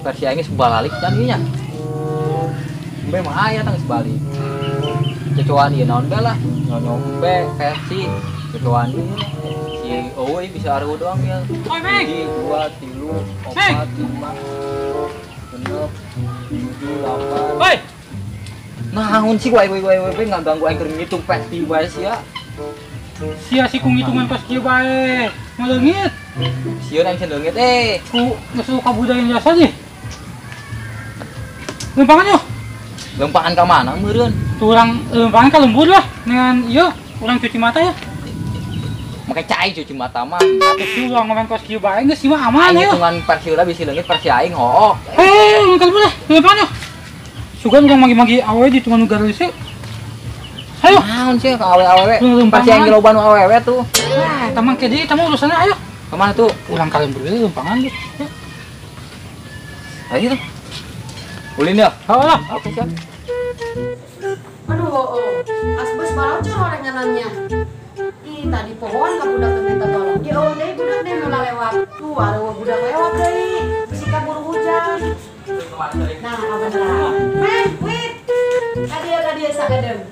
Versi aing geus balik can ieu nya. Embe mah aya tah geus balik. Cecoan ieu naon bae lah, nyonyombe versi cecoan ieu. Si eueuh bisa areuh doang ya. Oi, Meng. 1 2 3 4 5 6 7 8. Oi. Naon sih wae wae wae wae ngaganggu aing keur ngitung versi bae sia. Sia sih ku ngitungan pas kieu bae. Ngaleungit. Sieun aing sieun leungit eh. Ku geus kabudayaan jasa sih. Lempangan yuk. Lempangan ke mana meureun? Tuh orang lempangan ke lembur lah dengan ieu orang cuci mata ya. Make cai cuci mata mah. Atuh sih urang ngomen kos kieu bae geus mah aman ya. Hitungan versi heula bisi leungit versi aing hooh. Heh, ke lembur lah, lempangan yuk. Sugan urang magi-magi awewe di hitungan nu gareus. Ayo. Naon sih ka awewe-awewe? Versi aing loba nu awewe tuh. Wah, eta mah ke deui eta mah urusanna ayo. Kemana tuh? Urang ka lembur deui lempangan geus. Ayo tuh. Ulin ya? Oh lah. Oke, siap. Aduh, oh. Asbes balocor oranganannya. Ih, tadi pohon ka budak teh minta tolong. Ge eueuh deui budak deh nu lewat. Tuh, areueuh budak lewat deui. Bisi kaburu hujan. Nah, kabeneran. Men, wait. Ka dieu sagedeung.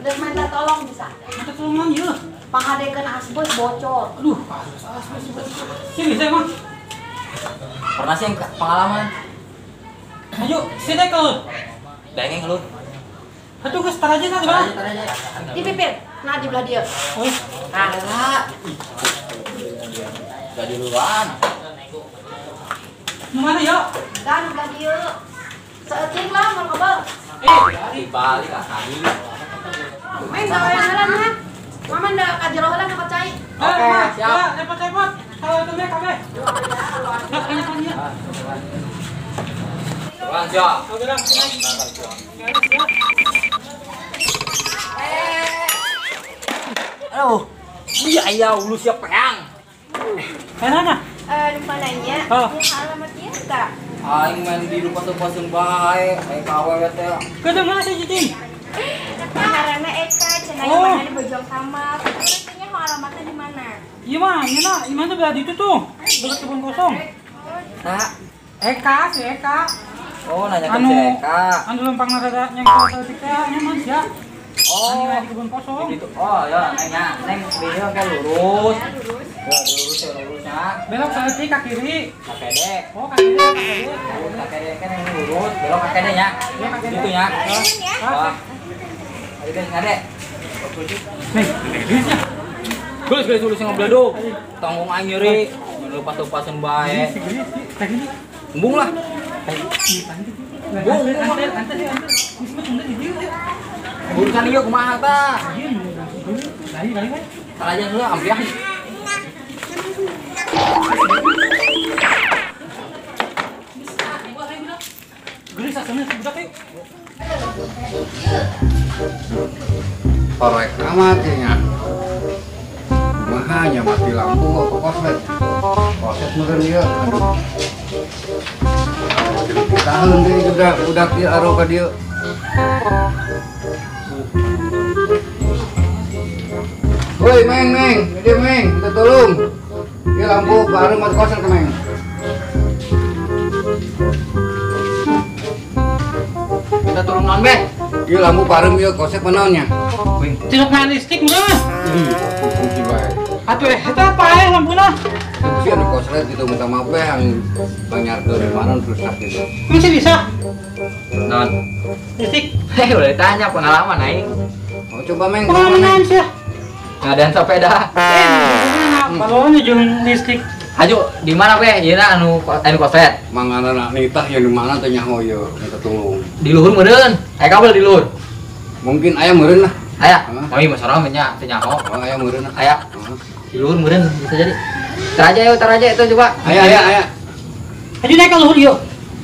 Dek minta tolong bisa. Minta tolong ieu. Pangadekeun asbes bocor. Aduh, asbes bocor. Sini saya mah. Pernah sih yang pengalaman. Ayo, sini ke lu. Dengeng lu. Aduh, geus tar aja nah, di mana? Di pipir. Nah, di belah dia. Oh. Nah, lah. Enggak di luar. Di mana ya? Kan belah dia. Seeutik lah mau kebal. Eh, dibalik ah tadi. Main gawean heula nah. Mama ndak ka jero heula nyokot cai. Oke, siap. Repot-repot. Kalau itu kabeh. Aduh, iya iya, ulu siap peang. Mana? Lupa nanya, alamatnya enggak? Aing main di lupa tepasin bae, aing ka awewe teh. Ke mana sih Cicing? Karena Eka, cenah mana di Bojong Kamal. Katanya mau alamatnya di mana? Iya mah, iya nah, iya mana belah itu tuh, dekat kebun kosong. Nah, Eka si Eka. Oh, nanya ke si Eka. Anu lempang rada nyengkol saeutik teh nyaman sia. Oh, anu di kebun kosong. Gitu. Oh, ya, neng, neng dieu ke lurus. Ya, lurus ya, lurusnya. Belok saeutik ke kiri. Ka kede. Oh, ka kiri, ka kede. Lurus ka kede kan yang lurus, belok ka kede nya. Ya, ka kede. Gitu nya. Ya. Ayo deh, ngade. Nih, duitnya. Geus geus ulus ngabledog. Tanggung aing nyeri, lepas-lepasan bae. Embung lah. Embung, urusan ieu kumaha tah? Salajan heula ampiah. Geus asana budak yuk. Korek amat ya. Mahanya mati lampu kok koslet. Koslet meureun ieu. Aduh. Tahun deui budak ieu aro ka dieu. Woi, Meng, Meng, dia Meng, minta tolong. Ieu lampu baru mati koslet ke Meng. Minta tolong naon be? Ieu lampu baru ieu koslet manaonnya? Tidak main listrik meureun. Ih, fungsi bae. Atuh eta paeh lampuna. Itu sih anu koslet gitu minta maaf be yang banyarkeun di mana rusak gitu. Masih bisa? Non. Listrik. Heh, udah ditanya pengalaman aing. Oh, coba Meng. Pengalaman sih. Ngadaan sepeda. Balonnya jeung listrik. Haju, di mana be? Ieu anu anu koslet. Manganana nitah yang di mana teh nyaho ieu minta tolong. Di luhur meureun. Aya kabel di luhur. Mungkin aya meureun lah. Aya. Mami mah sorang nya teh nyaho. Oh, aya meureun. Aya. Di luhur meureun bisa jadi. Taraja yuk, taraja itu coba. Aya, aya, aya. Haju naik ka luhur yuk.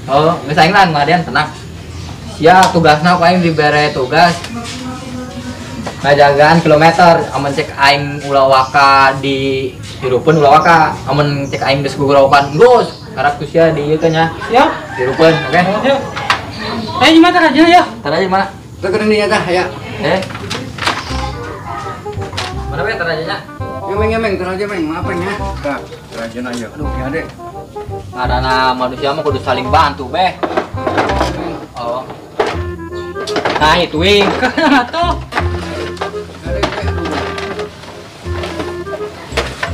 Oh, geus aing lah ngadean tenang. Sia tugasna ku aing dibere tugas ngajagaan kilometer amun cek aing ulah waka di hirupeun ulah waka amun cek aing geus guguraokan geus Karep ku sia di ieu kan nya. Siap. Dirupeun, oke? Siap. Gimana tarajana ya? Taraja mana? Teu keur dinya tah ya. Mana we tarajana? Yo meng, meng, taraja meng, maaf ya. Tah, tarajana ieu. Aduh, ya deh. Ngaranna manusia mah kudu saling bantu, beh. Oh. Nah, itu wing. Atuh.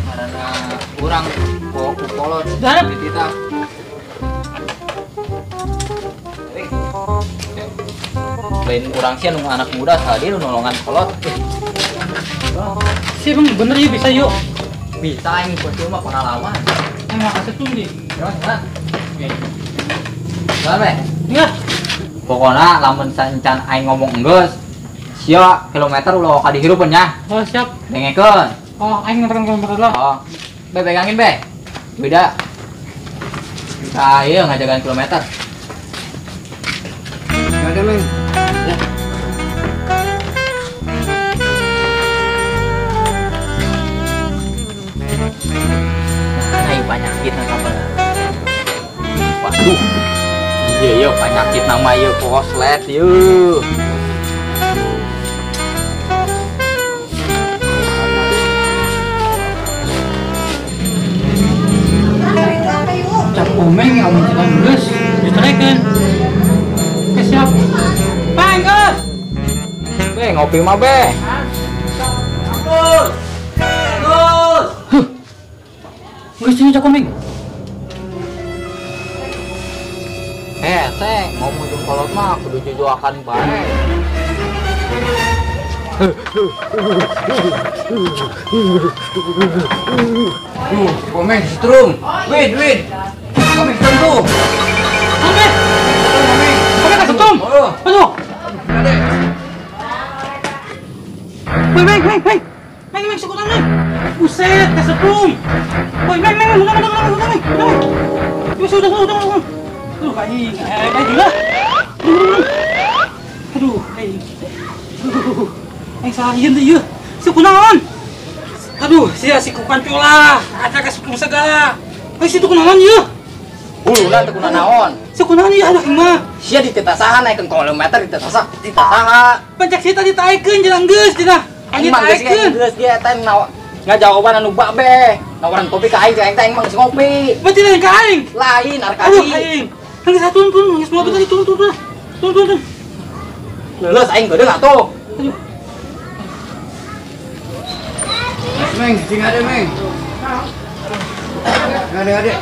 Ngaranna urang ku kolot. Darep. Dititah. Lain urang sih anu anak muda tadi nu nolongan kolot. Sih bang, bener ya bisa yuk. Bisa aing pasti mah pengalaman. Makasih tuh nih. Ya, ya. Be. Iya. Pokoknya lamun sancan aing ngomong enggeus, sia kilometer ulah ka dihirupeun nya. Oh, siap. Dengekeun. Oh, aing ngetekan kilometer lah. Oh. Be pegangin, be. Beda. Bisa ieu ngajagaan kilometer. Ada, Meng. Ya. Nah, ieu penyakit apa? Waduh. Iya, iya penyakit nama ieu koslet ieu. Cap omeng yang amun geus diterekeun. Oke, siap. Bang, geus. Be, ngopi mah, be. Agus. Agus. Huh. Geus ini cap omeng. Teh, ngomong jeung kolot mah kudu jujuakan bae. Komeng setrum. Wid, wid. Komeng setrum tuh. Komeng. Komeng. Komeng setrum. Aduh. Woi, meng, meng, meng. Meng, meng, sekutan, meng. Buset, kesetrum. Woi, meng, meng, udah, udah, udah, udah, meng. Udah, udah, udah, udah. Aduh, aing, gila. Aduh, aing. Aduh, aing sahieun teh ieu. Si kunaon? Aduh, sia si kukancula, aca ka suku segala. Euy, situ kunaon ieu? Huluna teh kunaon? Si kunaon ieu aduh mah. Sia ditetasahan naikeun kilometer ditetasahan, ditetasaha. Pancak sia tadi taekeun jeung geus cenah. Aing mah geus geus ge eta ngajawaban anu babe. Nawaran kopi ka aing, aing teh aing mah geus ngopi. Berarti lain ka aing? Lain arkadi. Aduh, aing. Nang satu turun, geus mobil tadi turun turun. Turun turun. Leuleus aing geudeung atuh. Aduh. Meng, sing ada meng. Ada ada.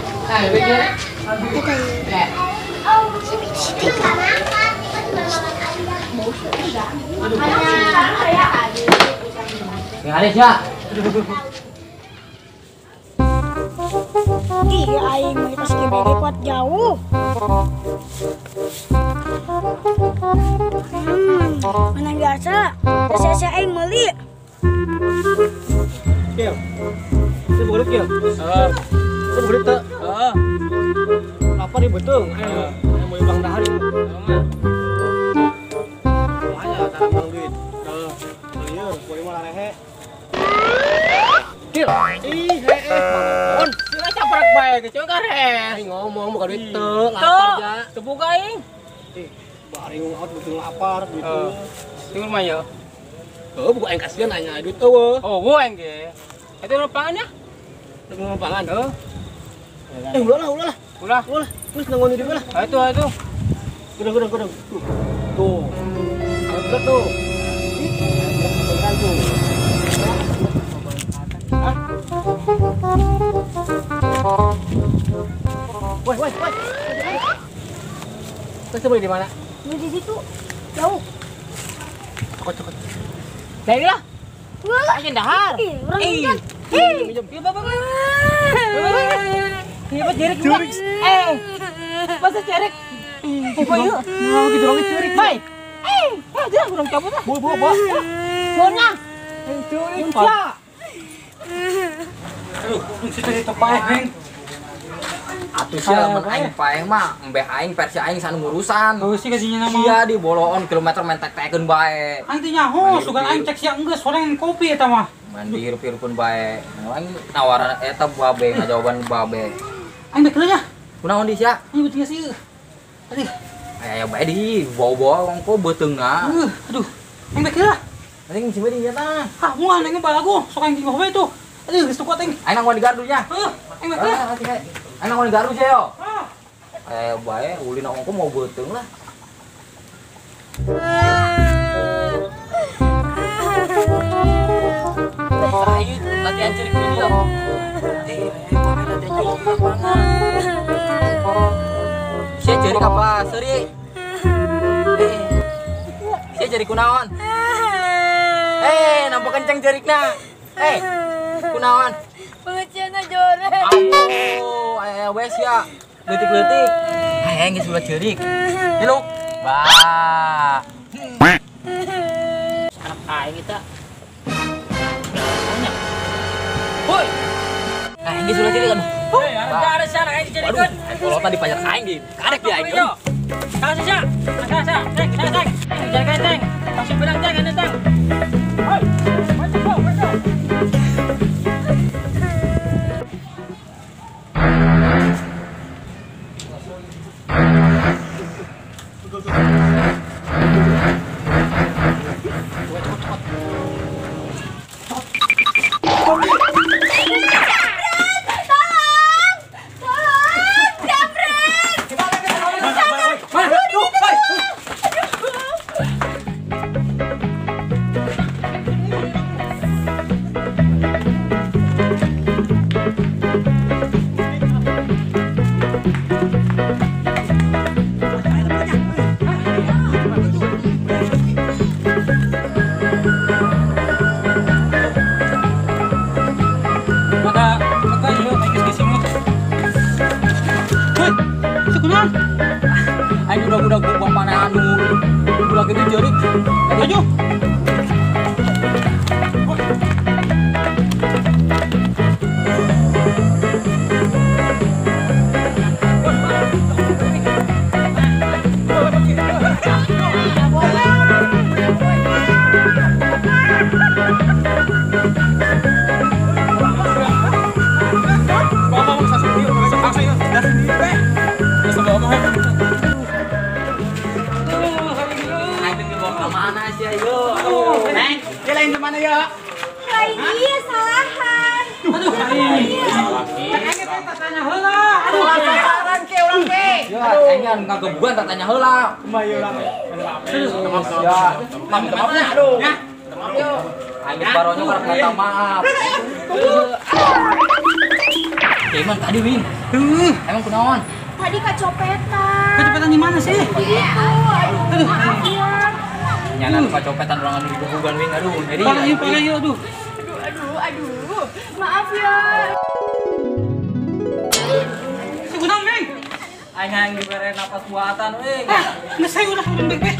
Sing ada sia. Iya, aing mah pas GBG kuat jauh. Mana biasa, biasa aing meuli. Kil. Itu bukan kil. Heeh. Itu bukan teu. Heeh. Lapar ieu beuteung. Ayo, mau bang dahar ieu. Lumayan tara bang duit. Heeh. Lieur, poe mah larehe. Kil. Ih, heeh, bangun. Sila caprak bae ge coy kareh. Ngomong bukan duit teu, lapar ja. Teu boga aing. Ih, bari out beuteung lapar duit teu. Sing mah ya. Heuh, buka aing kasihan aing duit eueuh. Oh, gua aing ge. Itu lempangan ya? Lempangan, heuh. Ulah lah, ulah lah. Ulah. Ulah. Terus nangon di lah. Ah, itu, itu. Gudang, gudang, gudang. Tuh. Tuh. Ada tuh. Tuh. Hah? Woi, woi, woi. Terus beli di mana? Beli di situ. Jauh. Cokot, cokot. Dari lah. Wah, aing dahar. Ih, urang minjem. Ih, minjem. Ieu bapak. Ini apa jerik budak? Masa jerik? Apa ieu? Nah, gitu orang jerik. Mai. Dia urang cabut ah. Bawa, bawa, bawa. Soalnya. Jerik. Aduh, situ di tepaeh, Meng. Atuh sia lamun aing paeh mah embeh aing versi aing sanu ngurusan. Heuh sih gajinya nama. Sia di boloon kilometer mentek-tekeun bae. Aing teh nyaho, sugan aing cek sia enggeus sorangan kopi eta mah. Mandi hirup-hirupun bae. Aing nawaran eta babe ngajawaban babe. Aing dek nya. Kunaon di sia? Ieu beuteungna sih. Aduh. Aya bae di bawa-bawa ongko beuteungna. Aduh. Aing bae lah. Anjing si beuteung nya. Ah, moal aing balago, sok aing di bawah bae tuh. Aduh, geus kuat aing. Aing nangguan di gardu nya. Heuh, aing bae lah. Aing nangguan di gardu sia yo. Aya bae ulin ongko mau beuteung lah. Ayo latihan cerik video. Latihan cerik mana? Sia cerik apa? Seri. Sia cerik kunaon? Nampak kenceng cerikna. Kunaon? Pengeciana jore. Aduh, aya wes ya. Leutik-leutik. Hayang geus ulah cerik. Hiluk. Bah. Anak aing eta. Woi. Nah, ini sudah cerik aduh. Hei, ada sia aing dicerikeun. Aduh, kalau tadi pajak aing di karek dia aing. Kasih sia. Kasih sia. Teng, teng, teng. Jaga teng. Kasih benang teng, ane teng. Hoi. Masuk, masuk. Aing udah gua mana anu udah gitu jerik. Ayo. Ngagebugan tak tanya heula. Kumaha ieu urang? Ya, maaf ya, aduh. Maaf yo. Aing baronya karek minta maaf. Emang tadi Wing. Emang kunaon? Tadi kecopetan. Kecopetan di mana sih? Itu, aduh. Maaf ya. Nyana kecopetan urang anu digebugan Wing, aduh. Jadi parah ieu aduh. Aduh, aduh, aduh. Maaf ya. Si kunaon, Wing? Aing dibere napas buatan weh. Ah, geus saya udah bek bek.